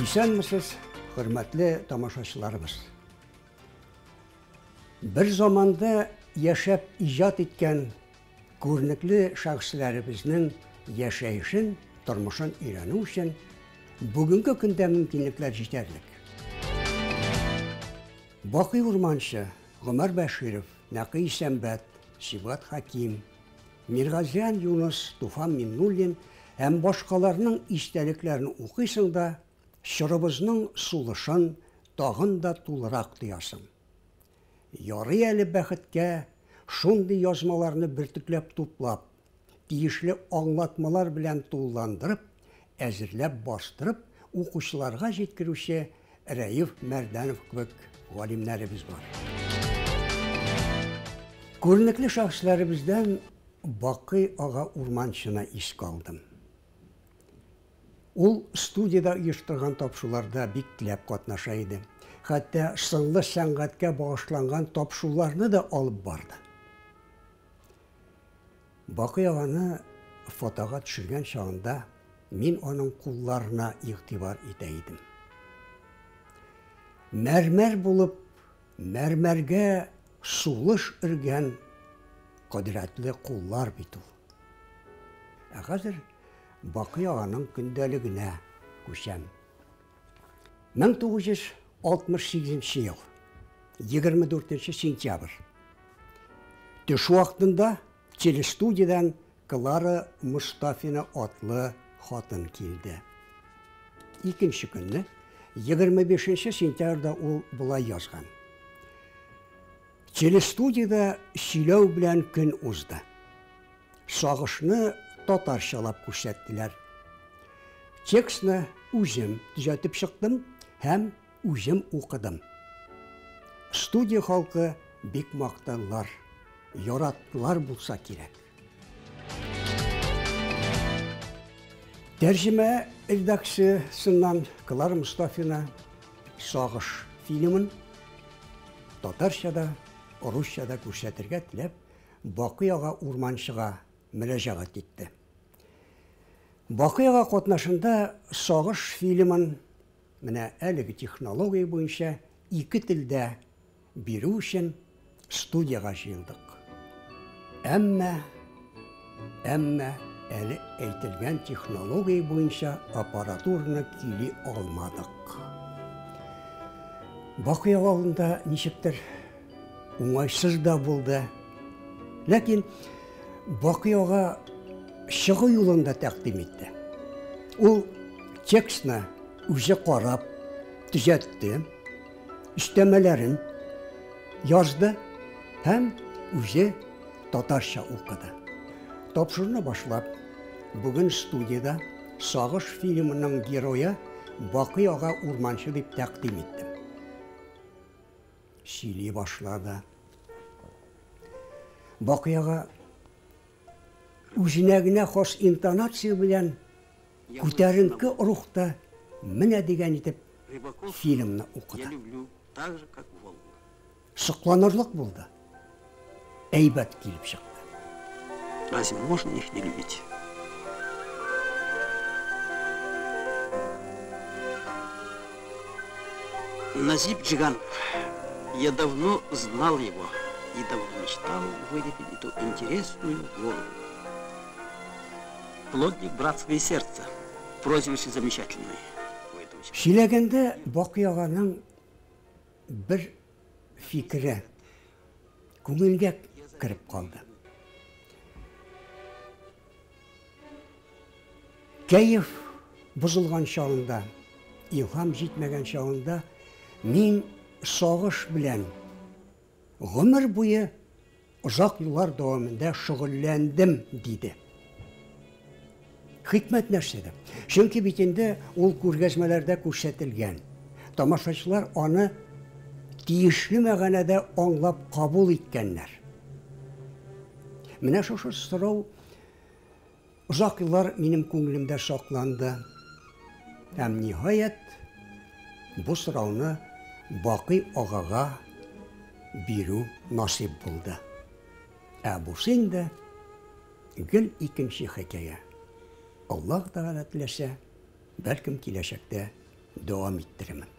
Исәнмесез, хөрмәтле тамашачыларыбыз. Бер заманда яшәп иҗат иткән күренекле шәхесләребезнең яшәешен, тормышын өйрәнү өчен бүгенге көндә мөмкинлекләр җитәрлек. Бакый Урманчы, Гомәр Бәширов, Нәкый Исәнбәт, Сибгат Хәким, Миргазиян Юныс, Туфан Миңнуллин һәм башкаларның истәлекләрен укыйсың да, чорыбызның сулышын тагын да тулырак тоясың. Ярый әле бәхеткә, шундый язмаларны бөртекләп туплап, тиешле аңлатмалар белән тулыландырып, әзерләп бастырып, укучыларга җиткерүче Рәиф Мәрдәнов кебек галимнәребез бар. Күренекле шәхесләребездән Бакый ага Урманчыны искә алдым. Ул студиядә оештырган тапшыруларда бик теләп катнаша иде. Хәтта сынлы сәнгатькә багышланган тапшыруларны да алып барды. Бакый аганы фотога төшергән чагында мин аның кулларына игътибар итә идем. Мәрмәр булып, мәрмәргә сулыш өргән кодрәтле куллар бит ул. Ә хәзер Бакый аганың көндәлегенә күчәм. 1968 ел, 24 сентябрь. Төш вакытында телестудиядән Клара Мостафина атлы хатын килде. Икенче көнне, 25 сентябрьдә ул болай язган. Телестудиядә сөйләү белән көн узды. Сагышны татарчалап күрсәттеләр. Текстны үзем төзәтеп чыктым һәм үзем укыдым. Студия халкы бик мактадылар, яраттылар булса кирәк. Тәрҗемә редакциясеннән Клара Мостафина Сагыш фильмын татарча да, русча да күрсәтергә теләп, Бакый ага Урманчыга мөрәҗәгать итте. Бакый ага катнашында Сагыш фильмын менә әлеге технология буенча ике телдә бирү өчен студиягә җыелдык. Әмма, әмма әле әйтелгән технология буенча аппаратураны көйли алмадык. Бакый ага алдында ничектер уңайсыз да булды. Ләкин Бакый ага чыгу юлын да тәкъдим итте. Ул текстны үзе карап, төзәтте, өстәмәләрен язды һәм үзе татарча укыды. Тапшыруны башлап, бүген студиядә Сагыш фильмының герое Бакый ага Урманчы дип тәкъдим иттем. Сөйли башлады. Бакый ага үзенә генә хас интонация белән күтәренке рухта менә дигән итеп фильмны укыды. Сокланырлык булды. Әйбәт килеп чыкты. Разве можно их не любить? Назип Джиганов. Я давно знал его и давно мечтал вылепить эту интересную голову. Плотник братское сердце. Прозвище замечательное. Сөйләгәндә Бакый аганың бер фикере күңелгә кереп калды. Кәеф бозылган чагында, илһам җитмәгән чагында мин сагыш белән гомер буе озак еллар дәвамында шөгыльләндем, диде. Хикмәт нәрсәдә? Чөнки бит инде ул күргәзмәләрдә күрсәтелгән. Тамашачылар аны тиешле мәгънәдә аңлап кабул иткәннәр. Менә шушы сорау озак еллар минем күңелемдә сакланды. Һәм ниһаять бу сорауны Бакый агага бирү насыйп булды. Ә бусы инде гел икенче хикәя. Аллаһ Тәгалә теләсә, бәлкем киләчәктә дәвам иттерермен.